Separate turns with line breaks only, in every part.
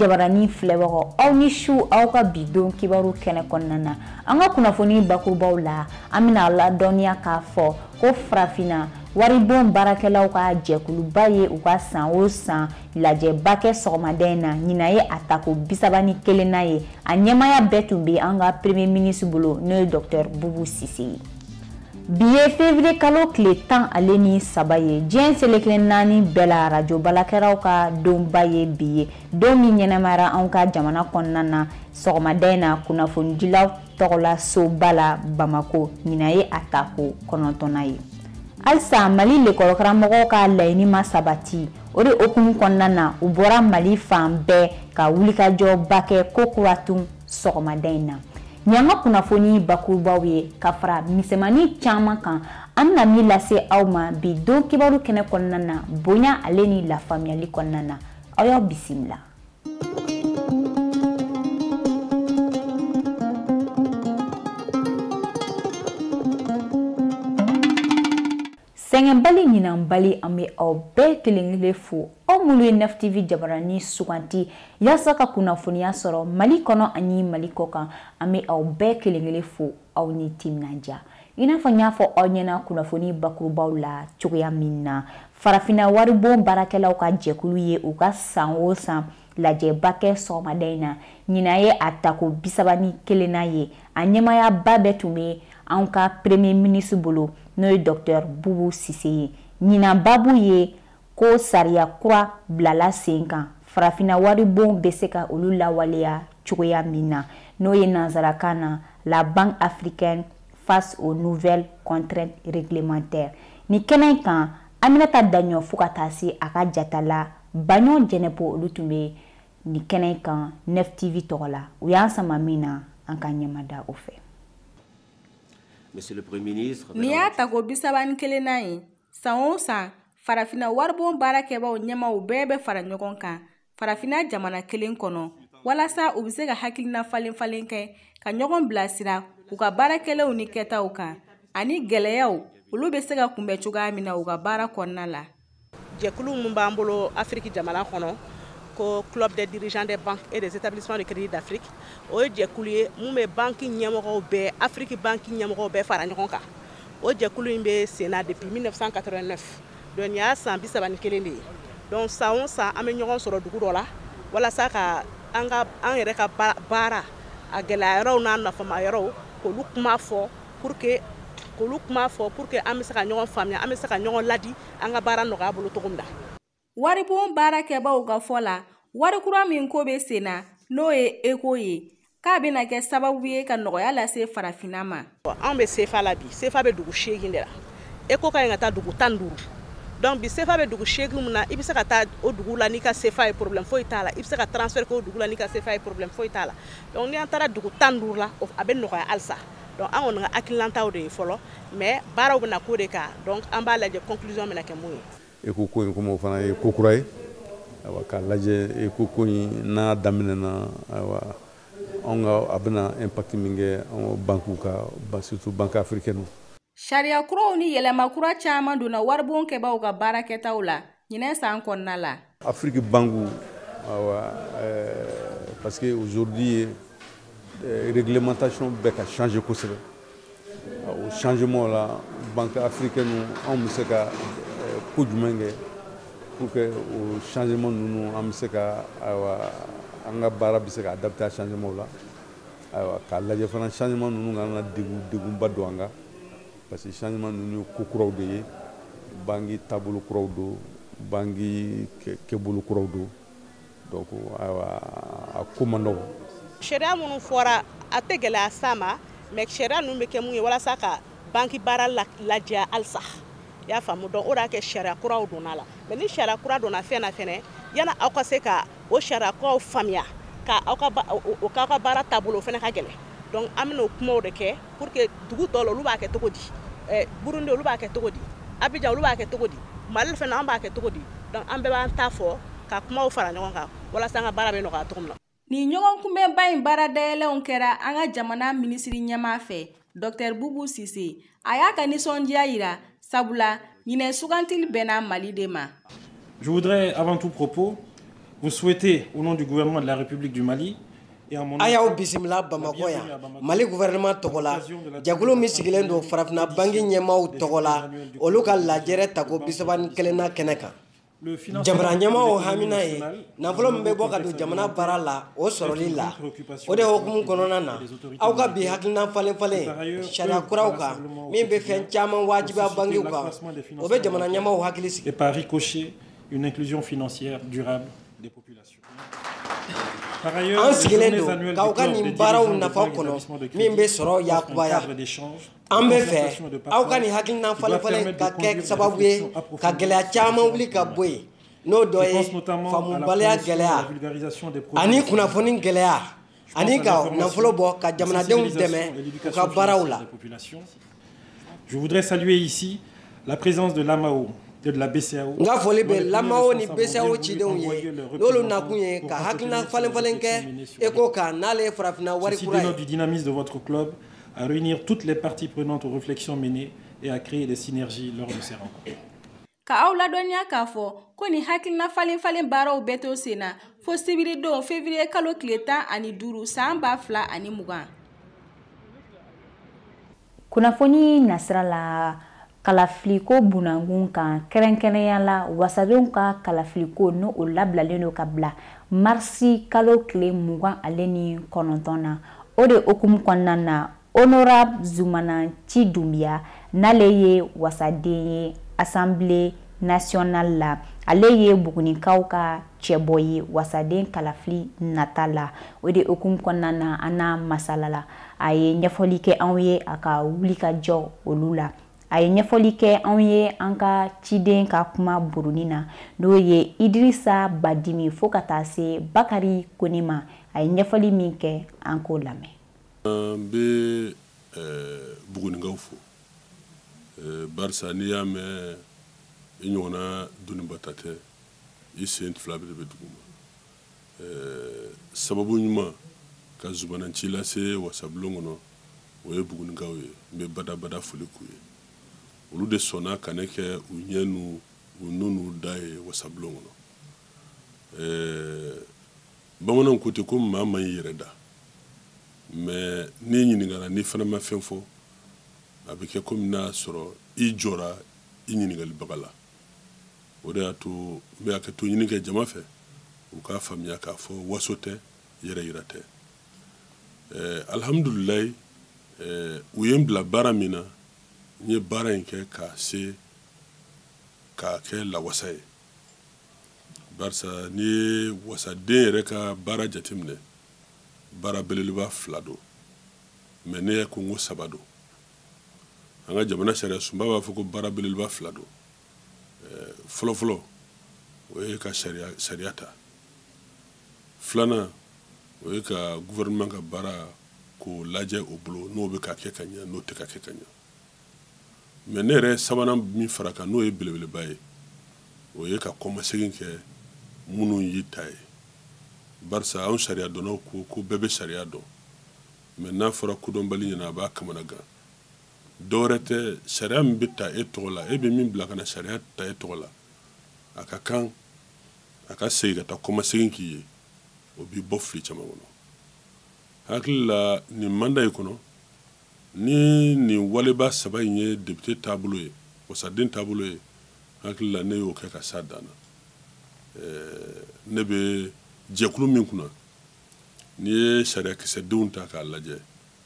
Jabarani filɛbagaw, aw ni su, aw ka bi don kibaru kɛnɛ kɔnɔna na, an ka kunnafoni bakurubaw la, an bɛna ladɔnniya k'a fɔ ko farafinna waribon baarakɛlaw ka jɛkuluba ye u ka san o san lajɛba kɛ sɔgɔmada in na. Ɲinan ye a tako 31nan ye. A ɲɛmaaya bɛɛ tun bɛ an ka premier ministre bolo, n'o ye docteur Boubou Cissé ye. Bi ye février kalo tile 13 ye. Diɲɛ seleke naani bɛɛ la, arajo balakɛlaw ka donba ye bi ye, don min ɲɛnamayara anw ka jamana kɔnɔna na sɔgɔmada in na kunnafonidilaw tɔgɔla soba la Bamako. Ɲinan ye a tako 9nan ye. Halisa Mali lekɔlikaramɔgɔw ka laɲini ma sabati, o de hukumu kɔnɔna na, u bɔra Mali fan bɛɛ ka wulikajɔba kɛ ko kura tun sɔgɔmada in na. Nin y'an ka kunnafoni bakurubaw ye ka fara misɛnmanin caman kan, an bɛna min lase aw ma bi don kibaru kɛnɛ kɔnɔna na, bonya ale ni lafaamuyali kɔnɔna na. Aw y'aw bisimila. Sɛgɛnbali ɲinanbali, an bɛ aw bɛɛ kelen kelen fo, aw minnu ye 9 TV jabarani suganti yaasa ka kunnafoniya sɔrɔ Mali kɔnɔ ani Mali kɔ kan. An bɛ aw bɛɛ kelen kelen fo, aw ni timinandiya. I n'a fɔ n y'a fɔ aw ɲɛna kunnafoni bakurubaw la cogoya min na, farafinna waribon baarakɛlaw ka jɛkulu ye u ka san o san lajɛba kɛ sɔgɔmada in na. Ɲinan ye a tako 31nan ye. A ɲɛmaayaba bɛɛ tun bɛ anw ka premier ministre bolo, n'o ye docteur Boubou Cissé ye. Ɲinan babu ye ko sariya kura bilala sen kan, farafinna waribon bɛ se ka olu lawaleya cogoya min na, n'o ye nanzarakan na la Banque africaine face aux nouvelles contraintes réglementaires. Ni kɛnɛ in kan, Aminata Daɲɔ fo ka taa se a ka jatala Baɲɔ Jɛnɛpo, olu tun bɛ nin kɛnɛ in kan 9 TV tɔgɔ la. U y'an sama min na, an ka ɲɛmada o fɛ.
Monsieur le Premier ministre,
Nin y'a tako 31nan ye. San o san, farafinna waribon baarakɛbaw ɲɛmaw bɛɛ bɛ fara ɲɔgɔn kan farafinna jamana kelen kɔnɔ, walasa u bɛ se ka hakilina falen falen kɛ, ka ɲɔgɔn bilasira u ka baarakɛlaw ni kɛtaw kan ani gɛlɛyaw, olu bɛ se ka kunbɛn cogoya min na u ka baara kɔnɔna la.
Jɛkulu min b'an bolo Afiriki jamana kɔnɔ, ko Club des dirigeants des banques et des établissements de crédit d'Afrique, o ye jɛkulu ye mun bɛ banki ɲɛmɔgɔw bɛɛ, Afiriki banki ɲɛmɔgɔw bɛɛ fara ɲɔgɔn kan. O jɛkulu in bɛ sen na depuis 1989, donc nin y'a san 31 de ye. Donc san o san, an bɛ ɲɔgɔn sɔrɔ dugu dɔ la walasa ka an ka an yɛrɛ ka baara a gɛlɛya yɔrɔw n'a nafama yɔrɔw k'olu kuma fɔ pour que k'olu kuma fɔ pour que an bɛ se ka ɲɔgɔn faamuya, an bɛ se ka ɲɔgɔn ladi, an ka baara nɔgɔya bolo cogo min na.
Waribon baarakɛbaw ka fɔ la, wari kura min ko bɛ sen na, n'o ye ECO ye, k'a bɛna kɛ sababu ye ka nɔgɔya lase farafinna ma.
Anw bɛ CFA la bi, CFA bɛ dugu 8 de la. ECO ka ɲi ka taa dugu 15. Donc bi CFA bɛ dugu 8 min na, i bɛ se ka taa o dugu la n'i ka CFA ye, problème foyi t'a la. I bɛ se ka transfert kɛ o dugu la n'i ka CFA ye, problème foyi t'a la. Donc ni an taara dugu 15 la, a bɛ nɔgɔya halisa. Donc an kɔni ka hakilinataw de ye fɔlɔ, mais baaraw bɛna k'o de kan. Donc an b'a lajɛ conclusion bɛna kɛ mun ye.
ECO ko in, komi o fana ye ko kura ye, ayiwa, k'a lajɛ ECO ko in n'a daminɛna, ayiwa, anw ka a bɛna impact min kɛ anw ka banques ka, surtout banque africaine.
Sariya kuraw ni yɛlɛma kura caman donna waribon kɛbaw ka baarakɛtaw la ɲinɛ san kɔnɔna la.
Afrique banque, ayiwa, parce que aujourd'hui réglementation bɛ ka changer kosɛbɛ. O changement la, banque africaine anw bɛ se ka ko jumɛn kɛ pour que o changement ninnu, an bɛ se ka, ayiwa, an ka baara bɛ se ka adapter a changement la. Ayiwa, k'a lajɛ fana changement ninnu kana degun degunba don an kan, parce que changement ninnu ye ko kuraw de ye, banque taabolo kuraw don, banque kɛbolo kuraw don. Donc ayiwa, a ko man nɔgɔn.
Sariya minnu fɔra, a tɛ gɛlɛya s'a ma, mais sariya ninnu bɛ kɛ mun ye walasa ka banque baara ladiya halisa, i y'a faamu? Donc o de y'a kɛ sariya kuraw donna la. Mais ni sariya kura donna fɛn na fɛnɛ, yanni aw ka se ka o sariya kuraw faamuya ka aw ka o k'aw ka baara taabolo, o fɛnɛ ka gɛlɛn. Donc an bɛna o kumaw de kɛ pour que dugu tɔw la, olu b'a kɛ cogo di, Burundi olu b'a kɛ cogo di, Abidjan olu b'a kɛ cogo di, Mali fɛnɛ an b'a kɛ cogo di. Donc an bɛɛ b'an ta fɔ ka kumaw fara ɲɔgɔn kan walasa an ka baara bɛ nɔgɔya cogo min na.
Nin ɲɔgɔn kunbɛnba in baara dayɛlɛnw kɛra an ka jamana minisiri ɲɛmaa fɛ, Dr Boubou Cissé. A y'a ka nisɔndiya yira, sabula ɲinɛ sugantili bɛnna Mali de ma.
Je voudrais avant tout propos Vous souhaitez, au nom du gouvernement de la République du Mali,
A y'aw bisimila Bamakɔ yan, Mali gouvernement tɔgɔ la, jɛkulu min sigilen don Farafinna banki ɲɛmaaw tɔgɔ la, olu ka lajɛrɛ tako 31nan kɛnɛ kan. Jamana ɲɛmaaw hamina ye nafolo min bɛ bɔ ka don jamana baara la, o sɔrɔli la. O de hukumu kɔnɔna na, aw ka bi hakilina falen falen sariya kuraw kan min bɛ fɛn caman wajibiya bankiw kan, o bɛ jamana ɲɛmaaw hakili sigi.
Et par ricochet, une inclusion financière durable des populations.
An sigilen don k'aw ka nin baaraw nafa kɔnɔ min bɛ sɔrɔ yakubaya. An bɛ fɛ aw ka nin hakilina falen falen ka kɛ sababu ye ka gɛlɛya caman wuli ka bɔ yen, n'o dɔ ye faamubaliya gɛlɛya ani kunnafoni gɛlɛya ani ka nafolo bɔ ka jamanadenw dɛmɛ u ka baaraw la.
Je voudrais saluer ici la présence de l'AMAO et de la BCEAO.
N ka foli bɛ l'AMAO ni BCEAO cidenw ye, n'olu nakun ye ka hakilina falen falen kɛ ECO kan, n'ale ye Farafinna wari
Ceci
kura ye.
dénote du dynamisme de votre club à réunir toutes les parties prenantes aux réflexions menées et à créer des synergies lors de ces rencontres.
Ka aw ladɔnniya k'a fɔ ko nin hakilina falen falen baaraw bɛɛ to sen na fo sibiridon février kalo tile 15 san 2020.
Kunnafoni nasira la, kalafiliko bunakun kan, kɛrɛnkɛrɛnya la wasadenw ka kalafiliko, n'o o labilalen don ka bila marisi kalo tile 29 na, o de hukumu kɔnɔna na, honorable Zoumana Nci Dunbiya, n'ale ye wasaden ye Assemblée nationale la, ale ye Bugunikaw ka cɛbɔ ye wasaden kalafili nata la. O de hukumu kɔnɔna na, an n'a masala la, a ye ɲɛfɔli kɛ anw ye a ka wulikajɔ olu la. A ye ɲɛfɔli kɛ anw ye an ka ciden ka kuma buruni na, n'o ye Idirisa Badimi, fo ka taa se Bakari Kone ma. A ye ɲɛfɔli min kɛ, an k'o lamɛn.
An bɛ Bugunikaw fo, barisa n'i y'a mɛn i ɲɔgɔnna donnibata tɛ, i sen fila bɛɛ de bɛ dugu ma. Sababu ɲuman ka Zoumana Nci lase wasabulon kɔnɔ, o ye Bugunikaw ye. N bɛ badabada foli k'u ye. Olu de sɔnna ka ne kɛ u ɲɛ n'u u nu n'u da ye wasabulon kɔnɔ. Bamananw ko ten ko maa man y'i yɛrɛ da, mais n'i ɲininkara, n'i fana ma fɛn fɔ, a bɛ kɛ komi n'a sɔrɔ i jɔra i ɲininkalibaga la. O de y'a to n bɛ hakɛto ɲini kɛ jama fɛ, u k'a faamuya k'a fɔ waso tɛ, yɛrɛ yira tɛ. Alihamudulilayi, u ye n bila baara min na, n ye baara in kɛ k'a se k'a kɛ lawasa ye, barisa n'i ye wasaden yɛrɛ ka baara jateminɛ, baara belebeleba fila don, mɛ ne yɛ ko n ko saba don. An ka jamana sariya sunba b'a fɔ ko baara belebeleba fila don. Fɔlɔfɔlɔ, o ye ka sariya ta. Filanan, o ye ka gouvernement ka baara k'o lajɛ o bolo, n'o bɛ ka kɛ ka ɲɛ, n'o tɛ ka kɛ ka ɲɛ. Mɛ ne yɛrɛ sabanan min fara kan, n'o ye belebeleba ye, o ye ka kɔmasegin kɛ minnu y'i ta ye, barisa anw sariya dɔnnaw ko ko bɛɛ bɛ sariya dɔn, mɛ n'a fɔra kodɔnbali ɲɛna, a b'a kamanagan. Dɔwɛrɛ tɛ, sariya min bɛ ta e tɔgɔ la, e bɛ min bila ka na sariya ta e tɔgɔ la, a ka kan a ka segin ka taa kɔmasegin k'i ye, o b'i bɔ fili caman kɔnɔ. Hakili la, nin mandat in kɔnɔ, ni nin waleba saba in ye député taabolo ye, wasaden taabolo ye, hakili la ne y'o kɛ ka s'a dan na. Ne bɛ jɛkulu min kunna, n'i ye sariyakisɛdenw ta k'a lajɛ,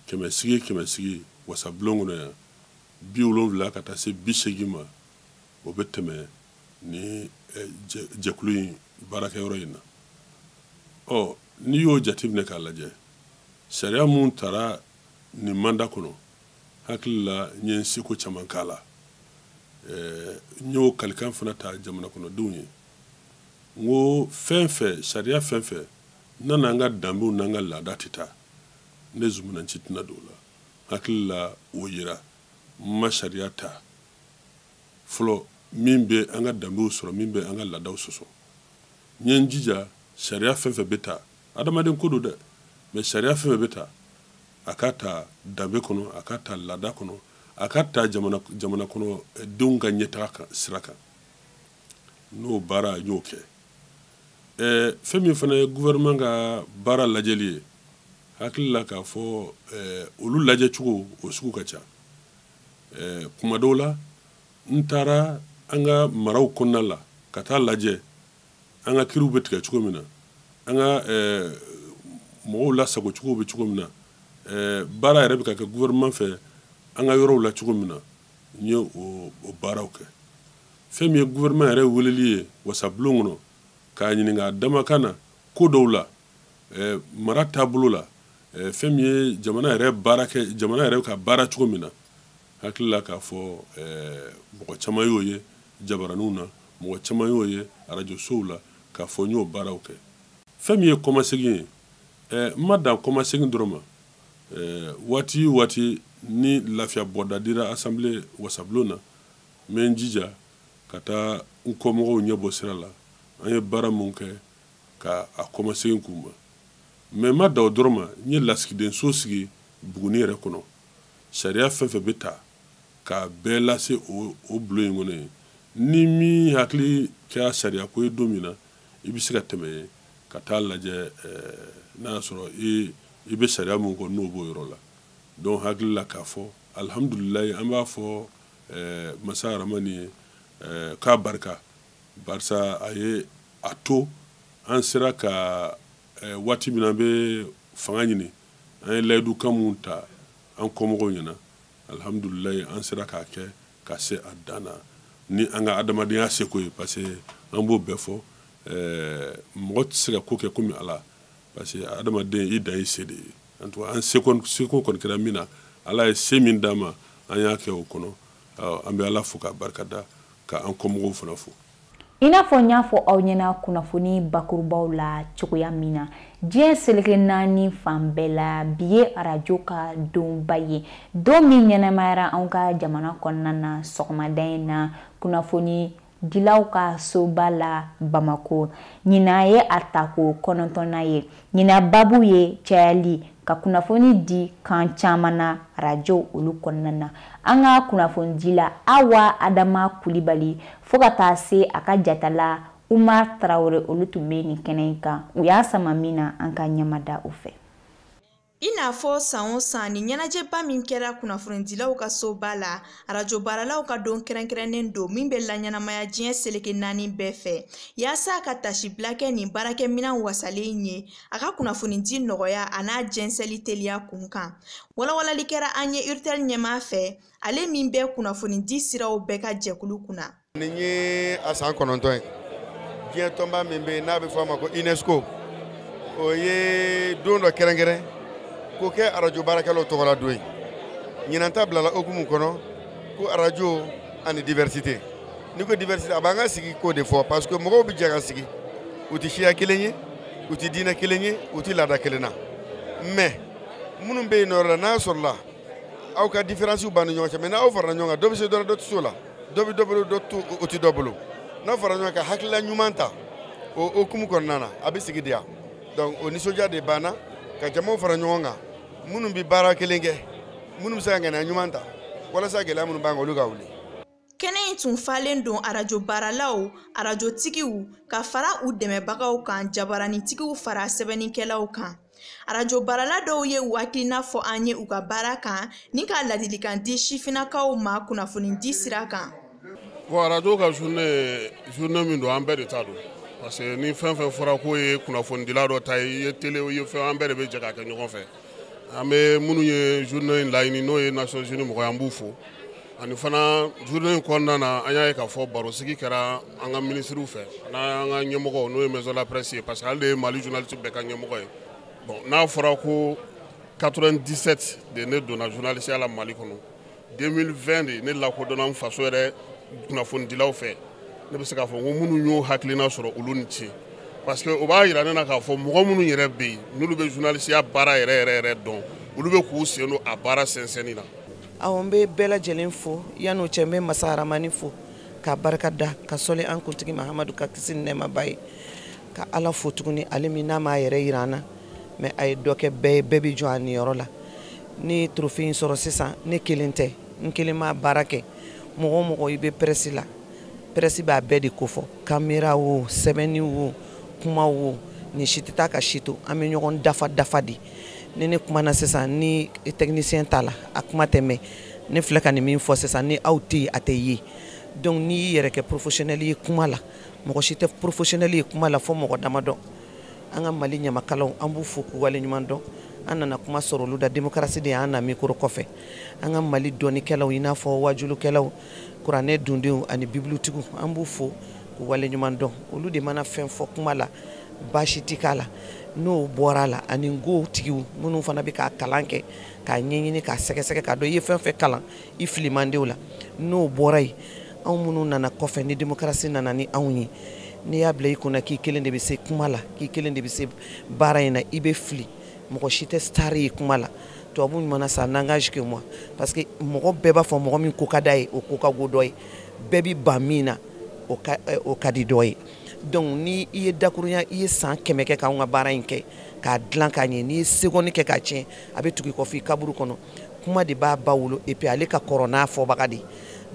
kɛmɛ sigi kɛmɛ sigi wasabulon kɔnɔ yan, 70 ka taa se 80 ma, o bɛ tɛmɛ ni jɛkulu in baarakɛyɔrɔ in na. Ɔ, n'i y'o jateminɛ k'a lajɛ, sariya mun tara nin mandat kɔnɔ, hakili la n ye n seko caman k'a la. N y'o kalikan fana ta jamana kɔnɔdenw ye, n ko fɛn fɛn, sariya fɛn fɛn n'a n'an ka danbew n'an ka laada tɛ taa, ne Zoumana Nci tɛna don o la. Hakili la o yira, n ma sariya ta fɔlɔ min bɛ an ka danbew sɔrɔ, min bɛ an ka laadaw sɔsɔ. N ye n jija, sariya fɛn fɛn bɛ ta, adamaden ko don dɛ, mɛ sariya fɛn fɛn bɛ ta, a ka ta danbe kɔnɔ, a ka ta laada kɔnɔ, a ka ta jamana kɔnɔ denw ka ɲɛtaga kan sira kan. N'o baara, n y'o kɛ. Fɛn min fana ye gouvernement ka baara lajɛli ye, hakili la k'a fɔ olu lajɛcogo o sugu ka ca. Kuma dɔw la n taara an ka maraw kɔnɔna la ka taa lajɛ an ka kiriw bɛ tigɛ cogo min na, an ka mɔgɔw lasago cogo bɛ cogo min na, baara yɛrɛ bɛ ka kɛ gouvernement fɛ an ka yɔrɔw la cogo min na, n ye o baaraw kɛ. Fɛn min ye gouvernement yɛrɛ weleli ye wasabulon kɔnɔ k'a ɲininka a damakan na ko dɔw la, mara taabolo la, fɛn min ye jamana yɛrɛ baara kɛ, jamana yɛrɛ ka baara cogo min na, hakili la k'a fɔ mɔgɔ caman y'o ye jabaraninw na, mɔgɔ caman y'o ye arajosow la k'a fɔ n y'o baaraw kɛ. Fɛn min ye kɔmasegin ye, n ma dan kɔmasegin dɔrɔn ma. Waati o waati ni lafiya bɔda dira assemblée wasabulon na, n bɛ n jija ka taa n kɔmɔgɔw ɲɛbɔ sira la, an ye baara mun kɛ ka a kɔmasegin k'u ma. Mais n ma dan o dɔrɔn ma, n ye lasigidenso sigi Buguni yɛrɛ kɔnɔ, sariya fɛn fɛn bɛ ta k'a bɛɛ lase o bulon in kɔnɔ yen. Ni min hakili kɛra sariya ko ye don min na, i bɛ se ka tɛmɛ yen ka taa lajɛ n'a y'a sɔrɔ i bɛ sariya mun kɔ n'o b'o yɔrɔ la. Donc hakili la k'a fɔ alihamudulilayi, an b'a fɔ masa Aramani ye k'a barika, barisa a ye a to an sera ka waati min na an bɛ fanga ɲini, an ye layidukan mun ta an kɔmɔgɔw ɲɛna, alihamudulilayi an sera k'a kɛ ka se a dan na ni an ka adamadenya seko ye, parce que an b'o bɛɛ fɔ, mɔgɔ tɛ se ka ko kɛ komi Ala, parce que adamaden i dan y'i se de ye. En tout cas an seko kɔni kɛra min na, Ala ye se min d'an ma, an y'a kɛ o kɔnɔ. An bɛ Ala fo k'a barikada, ka an kɔmɔgɔw fana fo.
I n'a fɔ n y'a fɔ aw ɲɛna kunnafoni bakurubaw la cogoya min na, diɲɛ seleke naani fan bɛɛ la bi ye arajo ka donba ye, don min ɲɛnamayara anw ka jamana kɔnɔna na sɔgɔmada in na kunnafoni dilaw ka soba la Bamako. Ɲinan ye a tako 9nan ye. Ɲinan babu ye cayali ka kunnafoni di kan caman na arajo olu kɔnɔna na. An ka kunnafonidila Awa Adama Kulibali fo ka taa se a ka jatala Umar Tarawele, olu tun bɛ nin kɛnɛ in kan. U y'a sama min na, an ka ɲɛmada o fɛ.
I n'a fɔ san o san ni ɲɛnajɛba min kɛra kunnafonidilaw ka soba la, arajo baaralaw ka don kɛrɛnkɛrɛnnen don min bɛ laɲɛnamaya diɲɛ seleke naani bɛɛ fɛ, yaasa ka tasibila kɛ nin baarakɛminɛn wasalen ye a ka kunnafonidi nɔgɔya a n'a jɛnsɛnli teliya kun kan. Walawalali kɛra an ye URTEL ɲɛmaa fɛ, ale min bɛ kunnafonidi siraw bɛɛ ka jɛkulu kunna.
Nin ye a san 9 ye, diɲɛ tɔnba min bɛ yen n'a bɛ fɔ a ma ko UNESCO, o ye don dɔ kɛrɛnkɛrɛn ko kɛ arajo baarakɛlaw tɔgɔ la don ye. Ɲinan ta bilala hokumu kɔnɔ ko arajo ani diversité. N'i ko diversité, a b'an ka sigi k'o de fɔ, parce que mɔgɔw bɛ jɛ ka sigi, u tɛ siya kelen ye, u tɛ diinɛ kelen ye, u tɛ laada kelen na. Mais minnu bɛ yen nɔ la, n'a sɔrɔla aw ka différence b'an ni ɲɔgɔn cɛ, mais n'aw farala ɲɔgɔn kan, dɔ bɛ se dɔ la, dɔ tɛ se o la, dɔ bɛ dɔ bolo, dɔ o tɛ dɔ bolo. N'aw farala ɲɔgɔn kan ka hakilila ɲuman ta o hokumu kɔnɔna na, a bɛ sigi diya. Donc o nisɔndiya de banna ka jamaw fara ɲɔgɔn kan, minnu bɛ baara kelen kɛ, minnu bɛ se ka ŋaniya ɲuman ta walasa gɛlɛya minnu b'an kan olu ka wuli.
Kɛnɛ in tun falen don arajo baaralaw, arajotigiw ka fara u dɛmɛbagaw kan, jabaranitigiw fara sɛbɛnnikɛlaw kan. Arajo baarala dɔw ye u hakilina fɔ an ye u ka baara kan ni ka ladilikan di sifinnakaw ma kunnafonidi sira kan.
Bon, arajo ka journée min don, an bɛɛ de ta don, parce que ni fɛn fɛn fɔra k'o ye kunnafonidila dɔ ta ye, i ye télé i ye fɛn, an bɛɛ de bɛ jɛ k'a kɛ ɲɔgɔn fɛ. An bɛ minnu ye journée in laɲini, n'o ye Nations Unies mɔgɔ ye, an b'u fo. Ani fana journée in kɔnɔna na, an y'a ye k'a fɔ barosigi kɛra an ka ministres fɛ n'an ka ɲɛmɔgɔ, n'o ye maison de la presse ye, parce que ale de ye Mali journaliste bɛɛ ka ɲɛmɔgɔ ye. Bon, n'a fɔra ko 97 de ne donna journaliste la Mali kɔnɔ, 2020 de ne lakodɔnna n faso yɛrɛ kunnafonidilaw fɛ, ne bɛ se k'a fɔ ko minnu y'o hakilina sɔrɔ, olu ni ce. Parce que o b'a yira ne na k'a fɔ mɔgɔ minnu yɛrɛ bɛ yen, n'olu bɛ journalisiya baara yɛrɛ yɛrɛ yɛrɛ dɔn, olu bɛ k'u sen don a baara sɛnsɛnni na.
Awɔ, n bɛ bɛɛ lajɛlen fo. Yan'o cɛ, n bɛ masa Aramani fo ka barika da, ka sɔli an kuntigi Mahamadu ka kisi ni nɛɛma ba ye, ka Ala fo tuguni, ale min n'a m'a yɛrɛ yira an na, mais a ye dɔ kɛ bɛɛ ye, bɛɛ bɛ jɔ a niyɔrɔ la. Ne ye trophée in sɔrɔ sisan, ne kelen tɛ, n kelen m'a baara kɛ. Mɔgɔ o mɔgɔ i bɛ presse la, presse b'a bɛɛ de kofɔ, caméra o, sɛbɛnni o, Kuma wo, nin si tɛ taa ka si to, an bɛ ɲɔgɔn dafa dafa de. Ni ne kumana sisan ni technicien t'a la, a kuma tɛ mɛn. Ne filɛ ka nin min fɔ sisan, ni aw tɛ yen, a tɛ ye. Donc n'i y'i yɛrɛ kɛ professionnel ye kuma la, mɔgɔ si tɛ professionnel ye kuma la fo mɔgɔ damadɔ. An ka Mali ɲamakalaw, an b'u fo k'u waleɲuman dɔn. An nana kuma sɔrɔ olu da, démocratie de y'an na micro kɔfɛ. An ka Mali dɔnnikɛlaw, i n'a fɔ wajulukɛlaw, kuranɛ dundenw ani bibilutigiw, an b'u fo k'u waleɲuman dɔn. Olu de mana fɛn fɔ kuma la, baasi ti k'a la. N'o bɔra la, ani go tigiw minnu fana bɛ k'a kalan kɛ, k'a ɲɛɲini, k'a sɛgɛsɛgɛ, k'a dɔn i ye fɛn fɛn kalan, i fili man di o la. N'o bɔra yen, anw minnu nana kɔfɛ ni démocratie nana ni anw ye, n'i y'a bila i kunna k'i kelen de bɛ se kuma la, k'i kelen de bɛ se baara in na, i bɛ fili. Mɔgɔ si tɛ star ye kuma la. Tubabu ɲuman ça n'engage que moi, parce que mɔgɔ bɛɛ b'a fɔ mɔgɔ min ko ka d'a ye, o ko ka go dɔ ye. Bɛɛ bi ban min na, o ka di dɔ ye. Donc ni i ye dakurunya, i ye san 100 kɛ k'anw ka baara in kɛ, k'a dilan k'a ɲɛ, n'i ye seconde kɛ k'a tiɲɛ, a bɛ tugu i kɔ f'i kaburu kɔnɔ. Kuma de b'a ba wolo, et puis ale ka kɔrɔ n'a fɔbaga de.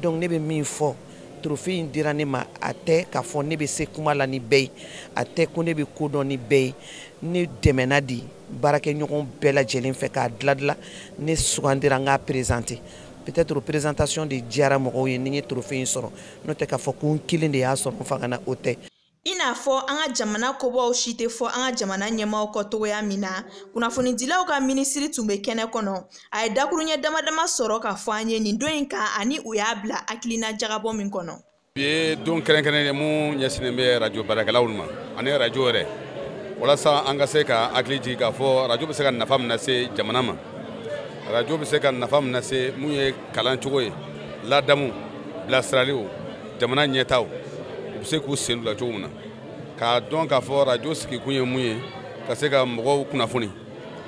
Donc ne bɛ min fɔ, trophée in dira ne ma, a tɛ k'a fɔ ne bɛ se kuma la ni bɛɛ ye, a tɛ ko ne bɛ ko dɔn ni bɛɛ ye. Ne dɛmɛna di baarakɛɲɔgɔn bɛɛ lajɛlen fɛ k'a dilan dilan, ne sugandira n k'a présenter. Peut-être présentation de diyara mɔgɔw ye ni n ye trophée in sɔrɔ, n'o tɛ k'a fɔ ko n kelen de y'a sɔrɔ n fanga na, o tɛ.
I n'a fɔ an ka jamana kobaw si tɛ fɔ an ka jamana ɲɛmaaw kɔ togoya min na, kunnafonidilaw ka minisiri tun bɛ kɛnɛ kɔnɔ. A ye dakuruɲɛ dama dama sɔrɔ ka fɔ an ye nin don in kan, ani u y'a bila hakilina jagabɔ min kɔnɔ.
Bi ye don kɛrɛnkɛrɛnnen ye mun ɲɛsinnen bɛ radio baarakɛlaw ma ani radio yɛrɛ, walasa an ka se ka hakili jigin k'a fɔ radio bɛ se ka nafa min lase jamana ma, radio bɛ se ka nafa min lase mun ye kalan cogo ye, ladamu, bilasiraliw, jamana ɲɛtaaw, u bɛ se k'u sen don la cogo min na. K'a dɔn k'a fɔ radio sigikun ye mun ye, ka se ka mɔgɔw kunnafoni,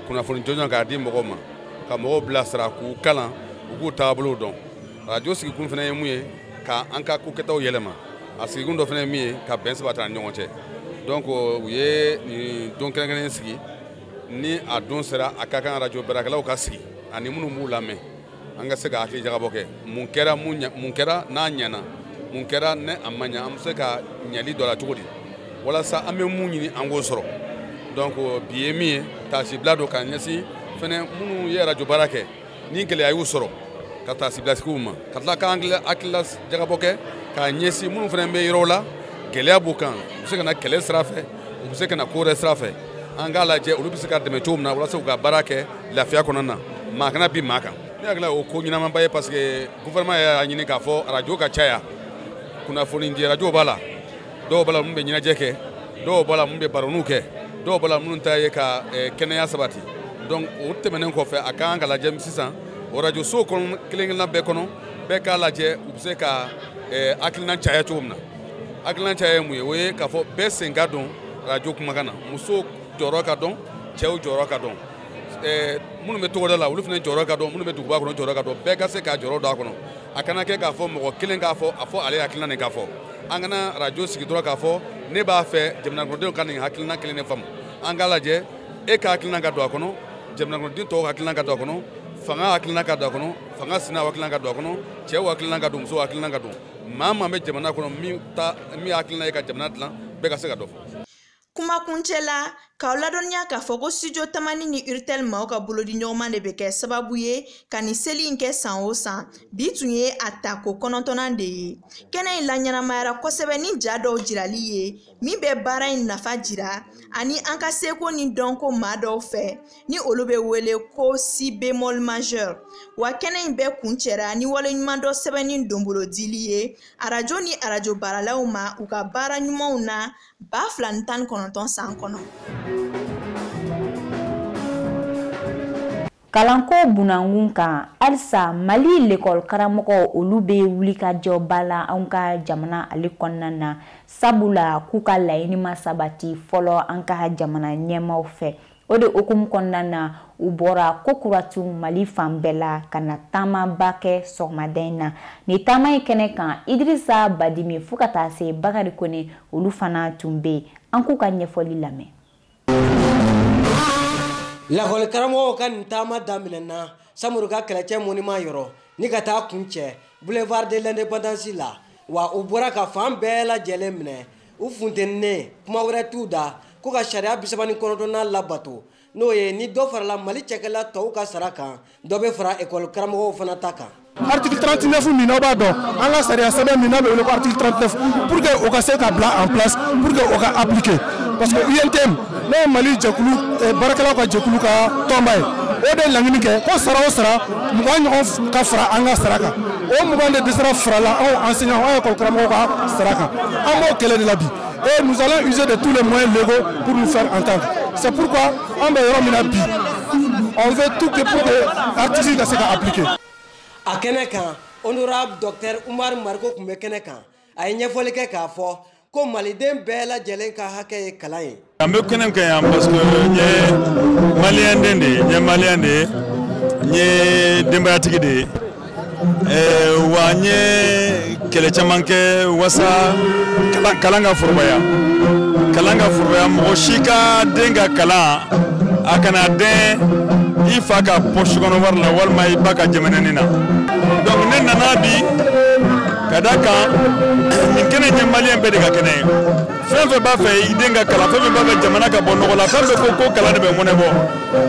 kunnafoni jɔnjɔn k'a di mɔgɔw ma, ka mɔgɔw bilasira, k'u kalan, u k'u taabolow dɔn. Radio sigikun fana ye mun ye, ka an ka kokɛtaw yɛlɛma. A sigikun dɔ fana ye min ye, ka bɛn sabati an ni ɲɔgɔn cɛ. Donc u ye nin don kɛrɛnkɛrɛnnen sigi, ni a don sera, a ka kan radio baarakɛlaw ka sigi ani minnu b'u lamɛn, an ka se ka hakili jagabɔ kɛ. Mun kɛra, mun kɛra n'a ɲɛna, mun kɛra ne a ma ɲɛ, an bɛ se ka ɲɛli dɔ la cogo di, walasa an bɛ mun ɲini an k'o sɔrɔ. Donc bi ye min ye, taasibila don k'a ɲɛsin fɛnɛ minnu ye radio baara kɛ ni gɛlɛya y'u sɔrɔ, ka taasibila sigi u ma, ka tila k'an hakilila jagabɔ kɛ k'a ɲɛsin minnu fɛnɛ bɛ yɔrɔw la, gɛlɛya b'u kan, u bɛ se ka na kɛlɛ sira fɛ, u bɛ se ka na ko wɛrɛ sira fɛ. An k'a lajɛ olu bɛ se ka dɛmɛ cogo min na walasa u ka baara kɛ lafiya kɔnɔna na, maa kana bin maa kan. Ne hakili la o ko ɲɛnamaba ye, parce que gouvernement y'a ɲini k'a fɔ radio ka caya, kunnafoni di radio b'a la, dɔw b'a la minnu bɛ ɲɛnajɛ kɛ, dɔw b'a la minnu bɛ baroniw kɛ, dɔw b'a la minnu ta ye ka kɛnɛya sabati. Donc o tɛmɛnen kɔfɛ, a ka kan ka lajɛ sisan o radio so kɔnɔ kelen kelenna bɛɛ kɔnɔ, bɛɛ k'a lajɛ u bɛ se ka hakilina caya cogo min na. Hakilina caya ye mun ye? O ye k'a fɔ bɛɛ sen ka don radio kumakan na, musow jɔyɔrɔ ka dɔn, cɛw jɔyɔrɔ ka dɔn, minnu bɛ togoda la olu fana jɔyɔrɔ ka dɔn, minnu bɛ duguba kɔnɔ jɔyɔrɔ ka dɔn, bɛɛ ka se k'a jɔyɔrɔ don a kɔnɔ. A kana kɛ k'a fɔ mɔgɔ kelen k'a fɔ, a fɔ ale hakilina nin k'a fɔ. An kana radio sigi dɔrɔn k'a fɔ ne b'a fɛ jamanakɔnɔdenw ka nin hakilina kelen de faamu. An k'a lajɛ e ka hakilina ka don a kɔnɔ, jamanakɔnɔden tɔw hakilina ka don a kɔnɔ, fanga hakilina ka don a kɔnɔ, fanga sina hakilina ka don a kɔnɔ, cɛw hakilina ka don, musow hakilina ka don. Maa maa bɛ jamana kɔnɔ min ta min hakilina ye ka jamana dilan, bɛɛ ka se ka dɔ fɔ.
Kumakuncɛ la, k'aw ladɔnniya k'a fɔ ko studio Tamani ni Urtel maaw ka bolodiɲɔgɔnma de bɛ kɛ sababu ye ka nin seli in kɛ san o san. Bi tun ye a tako 9nan de ye. Kɛnɛ in laɲɛnamayara kosɛbɛ ni ja dɔw jirali ye min bɛ baara in nafa jira ani an ka seko ni dɔnko maa dɔw fɛ ni olu bɛ wele ko si bémol majeur. Wa kɛnɛ in bɛɛ kuncɛra ni waleɲumandɔn sɛbɛnni donbolodili ye arajo ni arajo baaralaw ma u ka baara ɲumanw na 2019 san kɔnɔ.
Kalanko bunankun kan, halisa Mali lekɔli karamɔgɔ olu bɛ wulikajɔba la anw ka jamana ale kɔnɔna na, sabula k'u ka laɲini ma sabati fɔlɔ an ka jamana ɲɛmaaw fɛ. O de hukumu kɔnɔna na, u bɔra ko kuratu Mali fan bɛɛ la ka na taamaba kɛ sɔgɔmada in na. Nin taama in kɛnɛ kan, Idirisa Badimi fo ka taa se Bakari Kone, olu fana tun bɛ yen. An k'u ka ɲɛfɔli lamɛn.
Lakɔli karamɔgɔw ka nin taama daminɛna Samori ka kɛlɛcɛ monument yɔrɔ ni ka taa kuncɛ boulevard de l'indépendance la, wa u bɔra ka fan bɛɛ lajɛlen minɛ. U funteninen, kuma wɛrɛ t'u da ko ka sariya 39nan labato, n'o ye ni dɔ farala Mali cɛkɛla tɔw ka sara kan, dɔ bɛ fara ekɔli karamɔgɔw fana ta kan.
Article 39 min n'aw b'a dɔn, an ka sariya sɛbɛn min n'a bɛ wele ko article 39, pour que o ka se ka bila en place, pour que o ka appliquer, parce que UNTM, n'o ye Mali jɛkulu baarakɛlaw ka jɛkulu ka tɔnba ye, o de ye laɲini kɛ ko sara o sara 20 ɲɔgɔn ka fara an ka sara kan. O 20 de dɛsɛra farala anw enseignants, anw école karamɔgɔw ka sara kan. An b'o kɛlɛ de la bi et nous allons user de tous les moyens légaux pour nous faire entendre. C'est pourquoi an bɛ yɔrɔ min na bi, on veut tout que pour que article ka se ka appliquer.
A kɛnɛ kan, honorable docteur Umar Mariko tun bɛ kɛnɛ kan. A ye ɲɛfɔli kɛ k'a fɔ ko maliden bɛɛ lajɛlen ka hakɛ ye kalan ye.
An bɛ kɛnɛ kan yan parce que n ye maliyɛn den de ye, n ye maliyɛn de ye, n ye denbayatigi de ye, wa n ye kɛlɛ caman kɛ wasa kalan ka forobaya, kalan ka forobaya. Mɔgɔ si ka den ka kalan a kana den i fa ka poche kɔnɔ wari la walima i ba ka jamanani na. Donc ne nana bi ka da kan nin kɛnɛ ye maliyɛn bɛɛ de ka kɛnɛ ye. Fɛn fɛn b'a fɛ i den ka kalan, fɛn fɛn b'a fɛ jamana ka bɔ nɔgɔ la, fɛn fɛn ko kalan de bɛ mɔnɛ bɔ,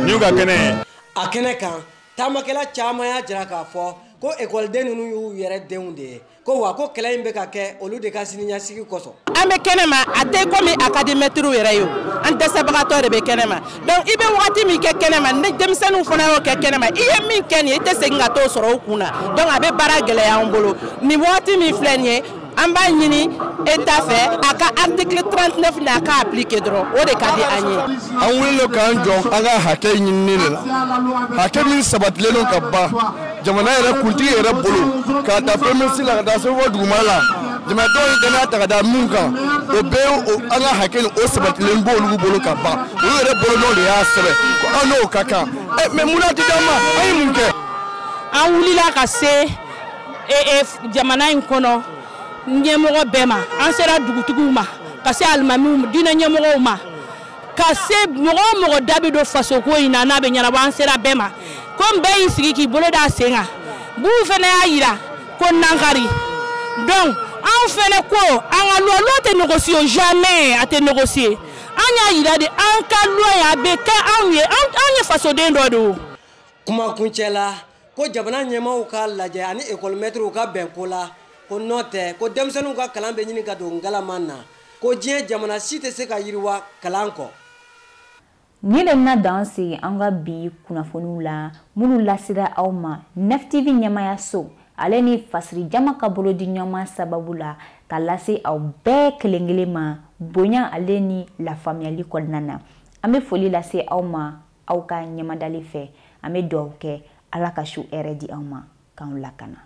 nin y'u ka kɛnɛ ye.
A kɛnɛ kan, taamakɛla caman y'a jira k'a fɔ ko ekɔliden ninnu y'u yɛrɛ denw de ye, ko wa ko kɛlɛ in bɛ ka kɛ olu de ka siniɲɛsigi kosɔn.
An bɛ kɛnɛ ma, a tɛ komi a ka di mɛtiriw yɛrɛ ye, o an dɛsɛbagatɔ de bɛ kɛnɛ ma. Donc i bɛ wagati min kɛ kɛnɛ ma, ni denmisɛnninw fana y'o kɛ kɛnɛ ma, i ye min kɛ nin ye, i tɛ segin ka t'o sɔrɔ o kun na. Donc a bɛ baara gɛlɛya an bolo. Nin wagati min filɛ nin ye, an b'a ɲini État fɛ a ka article 39 n'a ka appliquer dɔrɔn, o de ka di an ye.
An wulilen k'an jɔ an ka hakɛ ɲinini de la, hakɛ min sabatilen don ka ban jamana yɛrɛ kuntigi yɛrɛ bolo, k'a ta premier ministre la ka taa se fo dugumana la. Jamanadenw ye danaya ta ka da min kan, o bɛɛ an ka hakɛ nin o sabatilen b'olu bolo ka ban. Olu yɛrɛ bolonɔ de y'a sɛbɛn ko an n'o ka kan. Mais mun na ti d'an ma, an ye mun kɛ?
An wulila ka se jamana in kɔnɔ ɲɛmɔgɔ bɛɛ ma, an sera dugutigiw ma, ka se alimamiw, diinɛ ɲɛmɔgɔw ma, ka se mɔgɔ o mɔgɔ da bɛ don fasoko in na n'a bɛ ɲɛnabɔ, an sera bɛɛ ma. Komi bɛɛ y'i sigi k'i bolo da sen kan, Bubu fana y'a yira ko nankari. Donc anw fana ko an ka loi tɛ négocier, jamais a tɛ négocier. An y'a yira de an ka loi a bɛ kɛ anw ye, anw ye fasoden dɔ de o.
Kuma kuncɛ la, ko jamana ɲɛmaaw ka lajɛ ani école maîtres ka bɛn ko la, ko n'o tɛ ko denmisɛnninw ka kalan bɛ ɲini ka don ngalama na, ko diɲɛ jamana si tɛ se ka yiriwa kalan kɔ.
Ni de bɛna dan sigi an ka bi kunnafoniw la minnu lasera aw ma Nef TV ɲɛmayaso ale ni fasiri jama ka bolodi ɲɔgɔn sababu la ka lase aw bɛɛ kelen kelen ma bonya ale ni lafaamuyali kɔnɔna na. An bɛ foli lase aw ma aw ka ɲɛmadali fɛ. An bɛ dugawu kɛ Ala ka su hɛrɛ di aw ma k'anw lakana.